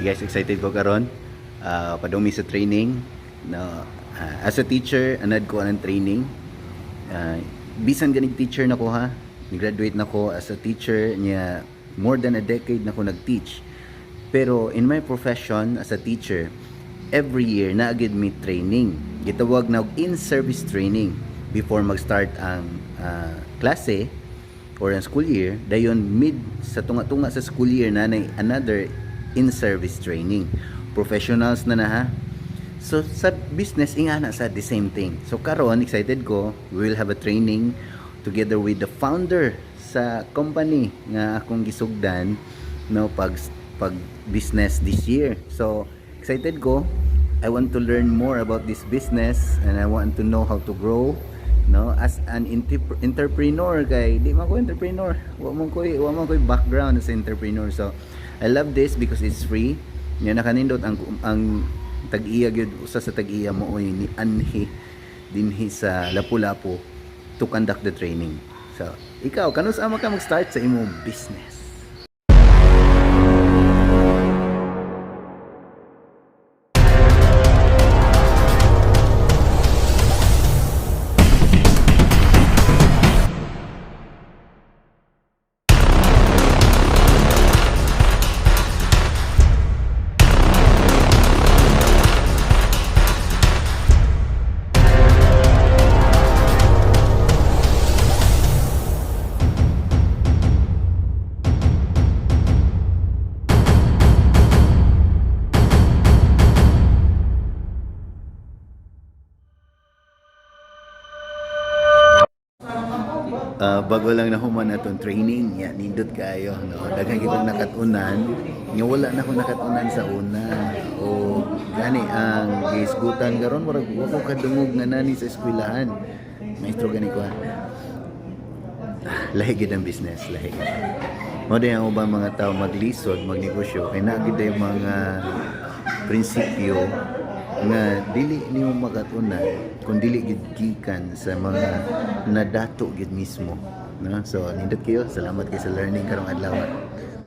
Guys, excited ko karon. Padung mi sa training. No, as a teacher, anad ko ang training. Bisan ganig teacher na ko ha. Graduate na ko as a teacher niya, more than a decade na ko nag-teach. Pero in my profession as a teacher, every year naa gyud mi training. Gitawag na og in-service training before mag-start ang klase or ang school year, dayon mid sa tunga-tunga sa school year na nay another in-service training. Professionals na na ha. So sa business ingana sa the same thing. So karon excited ko, we will have a training together with the founder sa company nga akong gisugdan, no, pag business this year. So excited ko. I want to learn more about this business and I want to know how to grow, no, as an entrepreneur, kay di man ko entrepreneur, wa man ko'y background as entrepreneur. So I love this because it's free nya. Nakanindot ang tag-iya gyud, usa sa tag-iya mo oy ni anhi dinhi sa Lapu-Lapu to conduct the training. So ikaw, kanus-a man ka mag-start sa imong business? Bago lang nahuman atong training ya, nindot kayo, no? Daghan gyud kong nakat-unan nga wala na ko nakat-unan sa una. O gani ang gisgutan karon, murag wa ko kadungog nga nani sa eskwelahan, maestro gani ko ha. Lahi gid ang business, lahi. Mao din ang ubang mga tao maglisod magnegosyo kay naa gid yung mga prinsipyo nga dili nimo makatunan kung dili gid gikan sa mga nadato gid mismo, no? So nindot kayo, salamat kay sa learning karong adlaw.